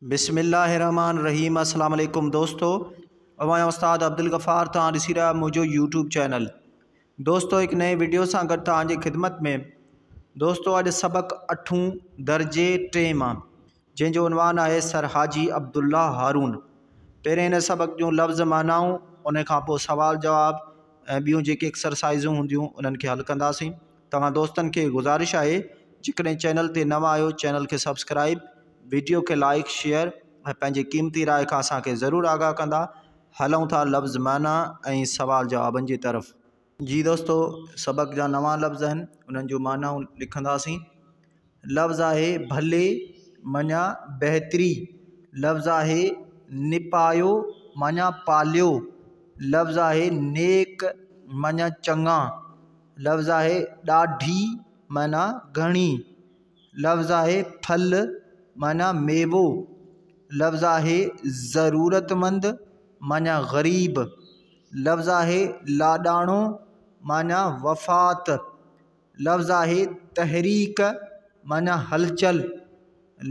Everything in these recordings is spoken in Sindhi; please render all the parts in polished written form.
بسم الله الرحمٰن الرحيم السلام عليڪم دوستو اوهان جو استاد عبدالغفار توهان ڏسي رهيا آهيو منهنجو يوٽيوب چينل دوستو هڪ نئين وڊيو سان گڏ توهان جي خدمت ۾ دوستو اڄ سبق اٺون درجي ٽئين مان جنهن جو عنوان آهي سر حاجي عبدالله هارون پهرين هن سبق جون لفظ معنائون ان کان پوء سوال جواب ۽ ٻيون جيڪي ايڪسرسائزون هونديون انهن کي حل ڪنداسين توهان دوستن کي گذارش آهي جيڪڏهن چينل تي نوان آهيو چينل کي سبسڪرائب ويڊيو کي لائيڪ شيئر ۽ پنهنجي قيمتي راء کان اسان کي ضرور آگاهه ڪندا. هلون ٿا لفظ معنيٰ ۽ سوال جوابن جي طرف. جي دوستو سبق جا نوان لفظ آهن انهن جون معنائون لکنداسين. لفظ آهي ڀلي معنيٰ بهتري، لفظ آهي نپايو معنيٰ پاليو، لفظ آهي نيڪ معنيٰ چڱا، لفظ آهي ڏاڍي معنيٰ گهڻي، لفظ آهي ڦل معنيٰ ميوو، لفظ آهي ضرورتمند معنيٰ غريب، لفظ آهي لاڏاڻو معنيٰ وفات، لفظ آهي تحريڪ معنيٰ هلچل،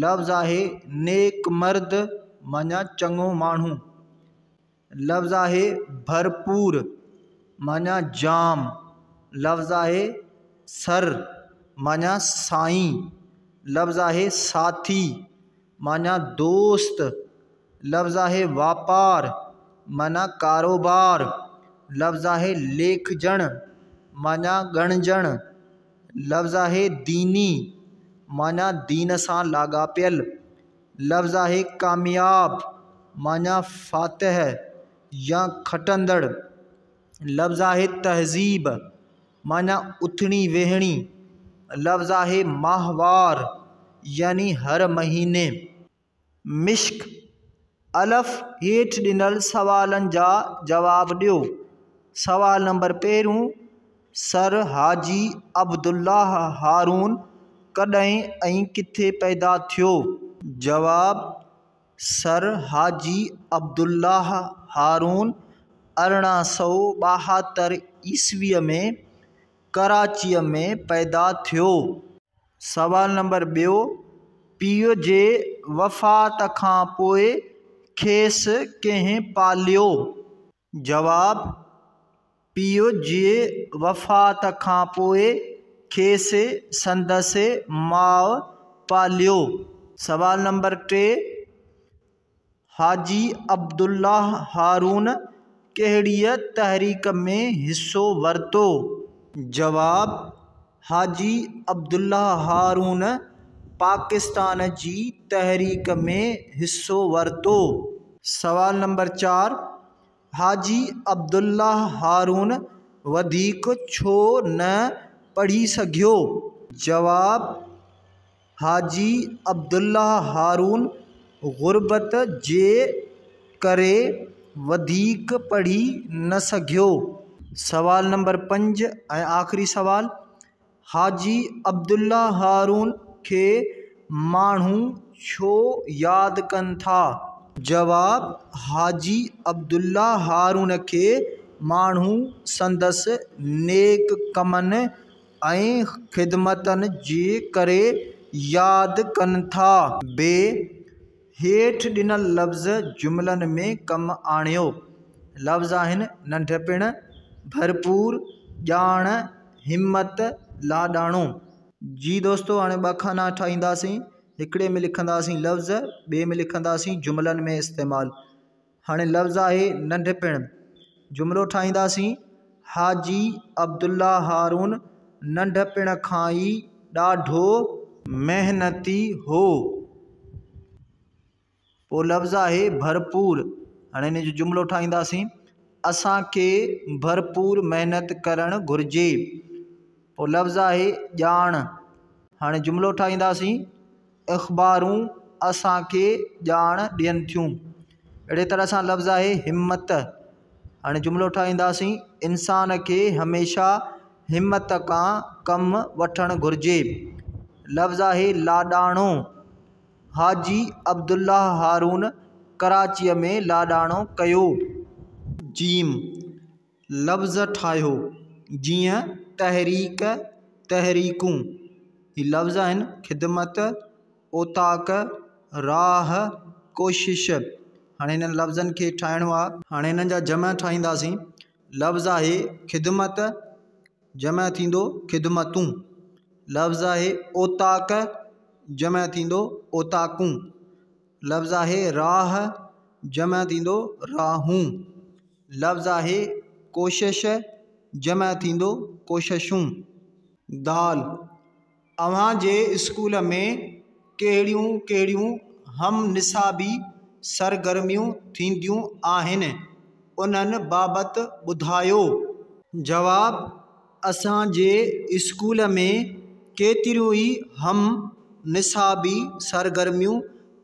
لفظ آهي نيڪ مرد معنيٰ چڱو ماڻهو. لفظ آهي ڀرپور معنيٰ جام، لفظ آهي سر معنيٰ سائين، لفظ آهي ساٿي معنيٰ دوست، لفظ آهي واپار معنيٰ ڪاروبار، لفظ آهي ليکجڻ معنيٰ ڳڻجڻ، لفظ آهي ديني معنيٰ دين سان لاڳاپيل. لفظ آهي ڪامياب معنيٰ فاتح يا کٽندڙ. لفظ آهي تهذيب معنيٰ اٿڻي ويهڻي. لفظ آهي ماهوار يعني هر مهيني. مشق، الف هيٺ ڏنل سوالن جا جواب ڏيو. سوال نمبر پهريون، سر حاجي عبدالله هارون ڪڏهن ۽ ڪٿي پيدا ٿيو؟ جواب، سر حاجي عبدالله هارون 1872 عيسويء ۾ ڪراچيء ۾ پيدا ٿيو. سوال نمبر ٻيو، پيء جي وفات کان پوء کيس ڪنهن پاليو؟ جواب، پيء جي وفات کان پوء کيس سندس ماء پاليو. سوال نمبر ٽي، حاجي عبدالله هارون ڪهڙيء تحريڪ ۾ حصو ورتو؟ جواب، حاجي عبدالله هارون پاڪستان جي تحريڪ ۾ حصو ورتو. سوال نمبر چار، حاجي عبدالله هارون وڌيڪ ڇو نه پڙهي سگهيو؟ جواب، حاجي عبدالله هارون غربت جي ڪري وڌيڪ پڙهي نه سگهيو. سوال نمبر پنج ۽ آخري سوال، حاجي عبدالله هارون کي ماڻهو ڇو ياد ڪن ٿا؟ جواب، حاجي عبدالله هارون کي ماڻهو سندس نيڪ ڪمن ۽ خدمتن جي ڪري ياد ڪن ٿا. بي، هيٺ ڏنل لفظ جملن ۾ ڪم آڻيو. لفظ آهن، ننڍپڻ، ڀرپور، ڄاڻ، همت، لاڏاڻو. جي دوستو هاڻي ٻه خانا ٺاهينداسين هڪڙي ۾ لکنداسين لفظ ٻئي ۾ لکنداسين جملن ۾ استعمال. هاڻي لفظ آهي ننڍپڻ جملو ٺاهينداسين حاجي عبدالله هارون ننڍپڻ کان ئي ڏاڍو محنتي هو. پوء لفظ آهي ڀرپور هاڻي ان جو جملو ٺاهينداسين اسان کي ڀرپور محنت ڪرڻ گهرجي. پوء لفظ آهي ڄاڻ هاڻي جملو ٺاهينداسين اخبارون اسان کي ڄاڻ ڏين ٿيون. اهڙي طرح سان لفظ آهي همت هاڻي جملو ٺاهينداسين انسان کي هميشه همت کان ڪم وٺڻ گهرجي. لفظ آهي لاڏاڻو حاجي عبدالله هارون ڪراچيء ۾ لاڏاڻو ڪيو. جيم، لفظ ٺاهيو، جيئن تحريڪ، تحريڪون. هي لفظ آهن، خدمت، اوطاق، راهه، ڪوشش. هاڻي هنن لفظن کي ٺاهڻو آهي. هاڻي هنن جا جمع ٺاهينداسين. لفظ آهي خدمت، جمع ٿيندو خدمتون. لفظ آهي اوطاق، جمع ٿيندو اوطاقون. لفظ آهي راهه، جمع ٿيندو راهون. لفظ آهي ڪوشش، جمع ٿيندو ڪوششون. دال، اوهان جي اسڪول ۾ ڪهڙيون ڪهڙيون هم نصابي سرگرميون ٿينديون آهن؟ انهن بابت ٻڌايو. جواب، اسان جي اسڪول ۾ ڪيتريون ئي هم نصابي سرگرميون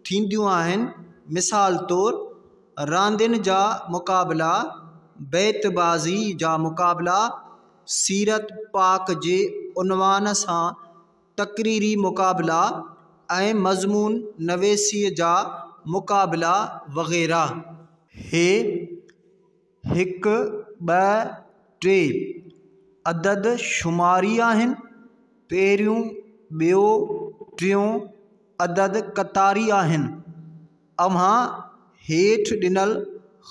ٿينديون آهن. مثال طور راندين جا مقابلا، بيت بازي جا مقابلا، سيرت پاڪ جي عنوان سان تقريري مقابلا ۽ مضمون نويسيء جا مقابلا وغيره. هي هڪ، ٻه، ٽي عدد شماري آهن. پهريون، ٻيو، ٽيون عدد قطاري آهن. اوهان هيٺ ڏنل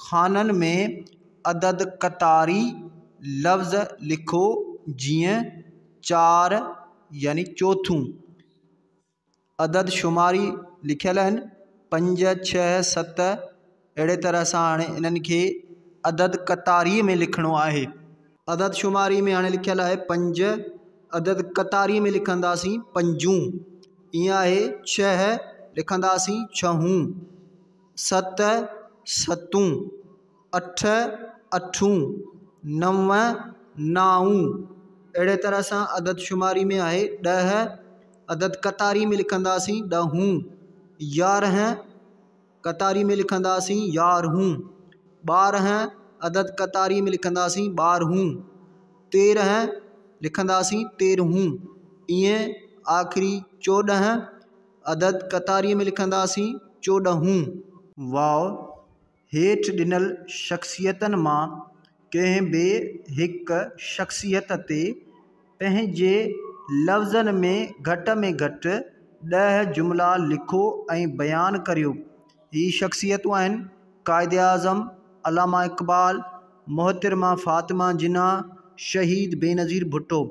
خانن ۾ عدد قطاري لفظ لکو جيئن چار يعني چوٿون. عدد شماري لکيل آهن پنج، ڇهه، ست اهڙي طرح سان هاڻي انهن کي عدد قطاري ۾ لکڻو آهي. عدد شماري ۾ هاڻي لکيل آهي پنج، عدد قطاري ۾ لکنداسين پنجون. ائين آهي ڇهه لکنداسين ڇهون، ست ستون، اٺ اٺون، نو نائون. اهڙي طرح سان عدد شماري ۾ آهي ڏهه، عدد قطاري ۾ لکنداسين ڏهون، يارهن قطاري ۾ لکنداسين يارهون، ٻارهن عدد قطاري ۾ لکنداسين ٻارهون، تيرهن لکنداسين تيرهون. ائين آخري چوڏهن عدد قطاري ۾ لکنداسين چوڏهون. واو، هيٺ ڏنل شخصيتن مان ڪنهن به هڪ شخصيت تي پنهنجي لفظن ۾ گهٽ ۾ گهٽ ڏهه جملا لکو ۽ بيان ڪريو. هي شخصيتون آهن قائداعظم، علامه اقبال، محترمه فاطمه جناح، شهيد بينظير ڀٽو.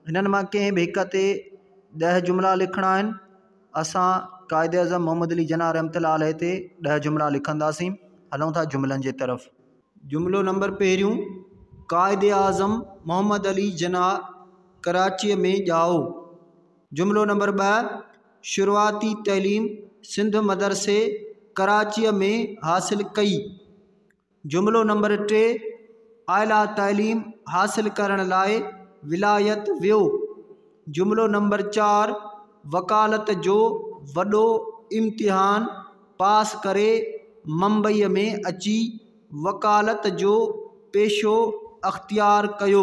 هنن مان ڪنهن به هڪ تي ڏهه جملا لکڻا آهن. اسان قائداعظم محمد علي جناح رحمة الله عليه تي ڏهه جملا لکنداسين. هلون ٿا جملن جي طرف. جملو نمبر پهريون، قائداعظم محمد علي جناح ڪراچيء ۾ ڄائو. جملو نمبر ٻه، شروعاتي تعليم سنڌ مدرسي ڪراچيء ۾ حاصل ڪئي. جملو نمبر ٽي، اعليٰ تعليم حاصل ڪرڻ لاء ولايت ويو. جملو نمبر چار، وڪالت جو وڏو امتحان پاس ڪري ممبئيء ۾ اچي وڪالت جو پيشو اختيار ڪيو.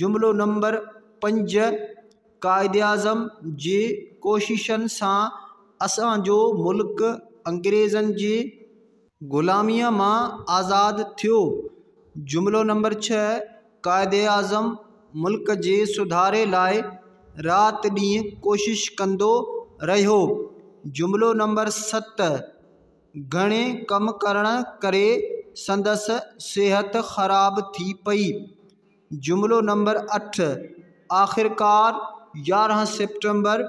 جملو نمبر پنج، قائداعظم جي ڪوششن سان اسان جو ملڪ انگريزن جي غلاميء مان آزاد ٿيو. جملو نمبر ڇهه، قائداعظم ملڪ جي سڌاري لاء رات ڏينهن ڪوشش ڪندو رهيو. جملو نمبر ست، گهڻي ڪم ڪرڻ ڪري سندس صحت خراب ٿي پئي. جملو نمبر اٺ، آخرڪار يارهن سيپٽمبر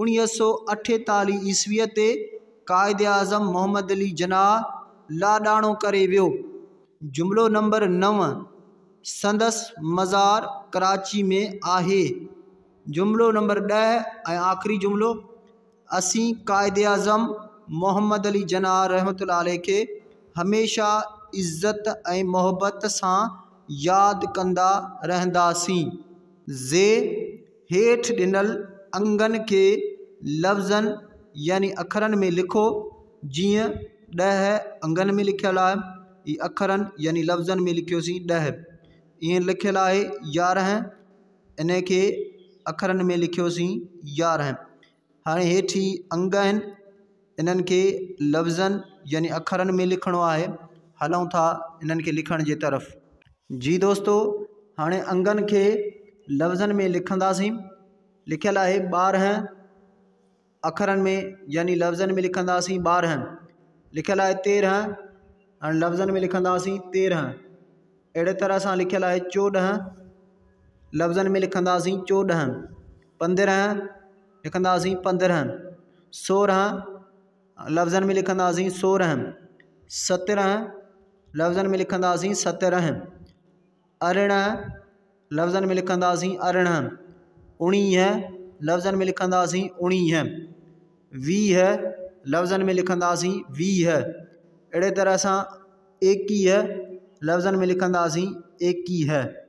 1948 عيسويء تي قائداعظم محمد علي جناح لاڏاڻو ڪري ويو. جملو نمبر نو، سندس مزار ڪراچي ۾ آهي. جملو نمبر ڏهه ۽ آخري جملو، اسين قائداعظم محمد علي جناح رحمة الله عليه کي هميشه عزت ۽ محبت سان ياد ڪندا رهنداسين. زي، هيٺ ڏنل انگن کي لفظن يعني اکرن ۾ لکو، جيئن ڏهه انگن ۾ لکيل آهي، هي اکرن يعني لفظن ۾ لکيوسين ڏهه. ائين لکيل آهي يارهن، ان کي اکرن ۾ لکيوسين يارهن. هاڻي هيٺ هي انگ آهن، انهن کي لفظن يعني اکرن ۾ لکڻو آهي. هلون ٿا انهن کي لکڻ جي طرف. جي دوستو هاڻي انگن کي لفظن ۾ لکنداسين. لکيل آهي ٻارهن، اکرن ۾ يعني لفظن ۾ لکنداسين ٻارهن. لکيل آهي 13، هاڻي لفظن ۾ لکنداسين 13. اهڙي طرح سان لکيل آهي 14، لفظن ۾ لکنداسين 14. 15 لکنداسين 15. 16 لفظن ۾ لکنداسين 16. 17 لفظن ۾ لکنداسين 17. 18 لفظن ۾ لکنداسين 18. 19 لفظن ۾ لکنداسين 19. 20 لفظن ۾ لکنداسين 20. اهڙي طرح سان 21 لفظن ۾ لکنداسين 21.